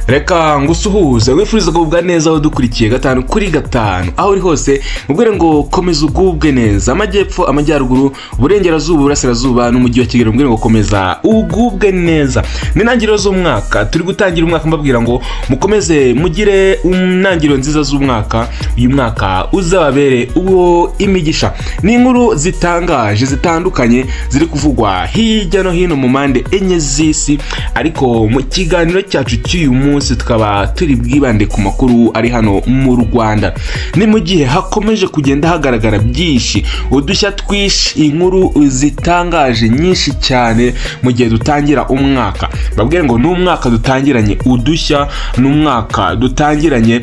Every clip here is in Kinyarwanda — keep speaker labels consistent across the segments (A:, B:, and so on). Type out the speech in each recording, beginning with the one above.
A: Reka ngusuhuze, wifuriza kugubwa neza aho dukurikiye gatanu kuri gatanu, aho uri hose mubwire ngo komeza ugubwe neza. Amajyepfo, amajyaruguru, uburengerazuba, uburasirazuba n'umujyi wa Kigali, mubwire ngo komeza ugubwe neza. Ni intangiriro z'umwaka, turi gutangira umwaka, mbabwira ngo mukomeze mugire intangiriro nziza z'umwaka. Uyu mwaka uzababere uwo imigisha. Ni inkuru zitangaje zitandukanye ziri kuvugwa hirya no hino mu mpande enye z'isi, ariko mu kiganiro cyacu cy'uyu munsi tukaba turi bwibande ku makuru ari hano mu Rwanda. Ni mu gihe hakomeje kugenda hagaragara byinshi, udushya twinshi, inkuru zitangaje nyinshi cyane mu gihe dutangira umwaka. Babwire ngo ni umwaka dutangiranye udushya, ni umwaka dutangiranye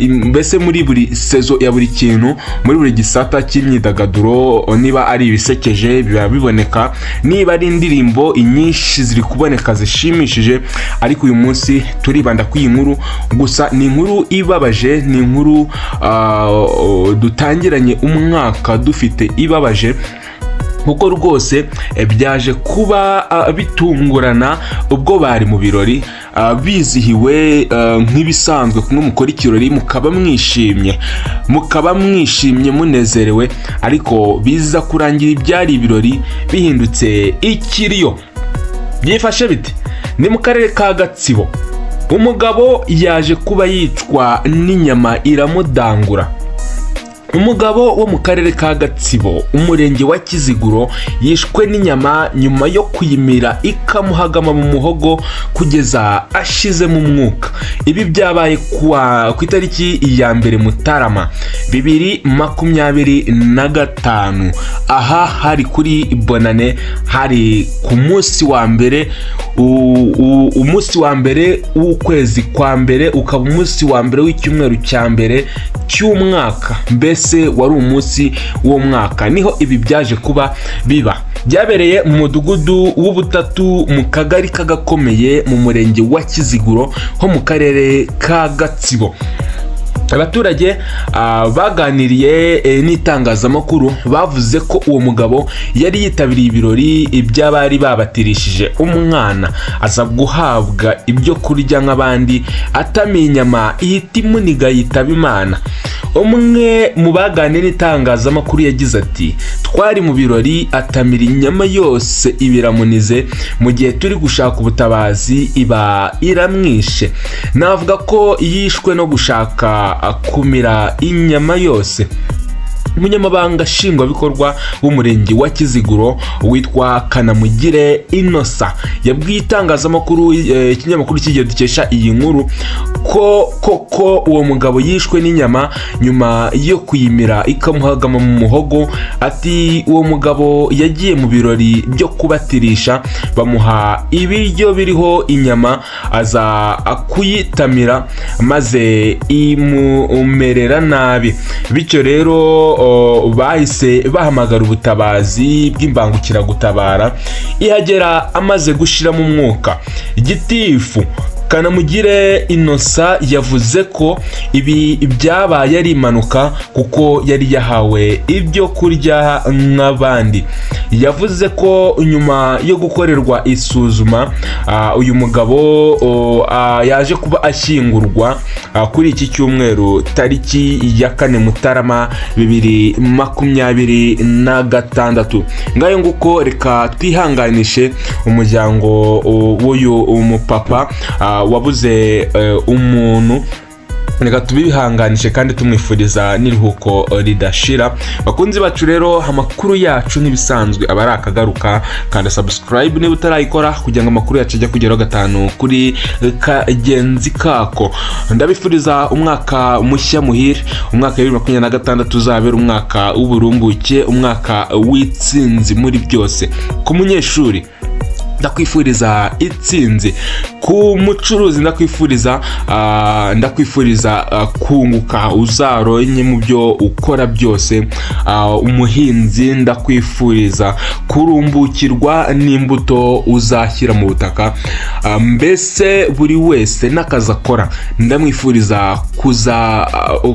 A: mbese muri buri saison ya buri kintu, muri buri gisata cy'imyidagaduro. Niba ari ibisekeje biba biboneka, niba ari indirimbo nyinshi ziri kuboneka zishimishije, ariko uyu munsi turibanda kuri iyi nkuru gusa. Ni inkuru ibabaje, ni inkuru dutangiranye umwaka dufite ibabaje, kuko rwose byaje kuba bitungurana ubwo bari mu birori, bizihiwe nk'ibisanzwe, kumwe mukora ikirori mukaba mwishimye munezerewe, ariko biza kurangira ibyari ibirori bihindutse ikiriyo. Byifashe bite? Ni mu karere ka Gatsibo, umugabo yaje kuba yicwa n'inyama iramudangura. Umugabo wo mu karere ka Gatsibo, umurenge wa Kiziguro, yishwe n'inyama nyuma yo kuyimira ikamuhagama mu muhogo kugeza ashizemo umwuka. Ibi byabaye ku itariki ya 1 Mutarama 2025. Aha hari kuri Bonane, hari ku munsi wa mbere, umunsi wa mbere w'ukwezi kwa mbere, ukaba umunsi wa mbere w'icyumweru cya mbere cy'umwaka, mbese wari umunsi w'uwo mwaka niho ibi byaje kuba biba. Byabereye mu mudugudu w'Ubutatu, mu kagari k'Agakomeye, mu murenge wa Kiziguro ho mu karere ka Gatsibo. Abaturage baganiriye n'itangazamakuru bavuze ko uwo mugabo yari yitabiriye ibirori by'abari babatirishije umwana, aza guhabwa ibyo kurya nk'abandi, atamiye inyama ihita imuniga, yitaba Imana. Umwe mu baganiriye n'itangazamakuru yagize ati: "Twari mu birori, atamira inyama yose ibiramunize, mu gihe turi gushaka ubutabazi iba iramwishe. Navuga ko yishwe no gushaka kumira inyama yose." Umunyamabanga nshingwabikorwa w'umurenge wa Kiziguro witwa Kanamugire Inosa yabwiye itangazamakuru, ikinyamakuru kigiye dukesha iyi nkuru, ko koko uwo mugabo yishwe n'inyama nyuma yo kuyimira ikamuhagama mu muhogo. Ati: "Uwo mugabo yagiye mu birori byo kubatirisha, bamuha ibiryo biriho inyama, aza kuyitamira maze imumerera nabi. Bityo rero bahise bahamagara ubutabazi bw'imbangukiragutabara, ihagera amaze gushiramo umwuka." Gitifu Kanamugire Inosa yavuze ko ibi byabaye ari impanuka kuko yari yahawe ibyo kurya nk'abandi. Yavuze ko nyuma yo gukorerwa isuzuma, uyu mugabo yaje kuba ashyingurwa kuri iki cyumweru, tariki ya 4 Mutarama 2026. Ngayo nguko, reka twihanganishe umuryango w'uyu mupapa wabuze umuntu. Reka tubihanganishe kandi tumwifuriza n'iruhuko ridashira. Bakunzi bacu rero, amakuru yacu nk'ibisanzwe aba ari akagaruka. Kanda subscribe niba utarayikora kugira ngo amakuru yacu ajye kugeraho gatanu kuri kagenzi kako. Ndabifuriza umwaka mushya muhire, umwaka wa 2026 uzabera umwaka w'uburumbuke, umwaka w'itsinzi muri byose. Ku munyeshuri ndakwifuriza itsinzi, ku mucuruzi ndakwifuriza kunguka, uzaronye mu byo ukora byose. Umuhinzi ndakwifuriza kurumbukirwa n'imbuto uzashyira mu butaka. Mbese buri wese n'akazi akora ndamwifuriza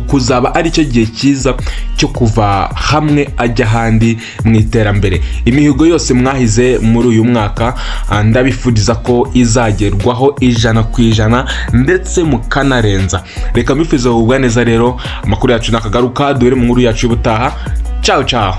A: kuzaba aricyo gihe cyiza cyo kuva hamwe ajya ahandi mu iterambere. Imihigo yose mwahize muri uyu mwaka. Ndabifuriza ko izagerwaho 100% ndetse mukanarenza. Reka mbifurize kugubwa neza rero. Amakuru yacu nakagaruka, duhere mu nkuru yacu y'ubutaha. Ciao ciao.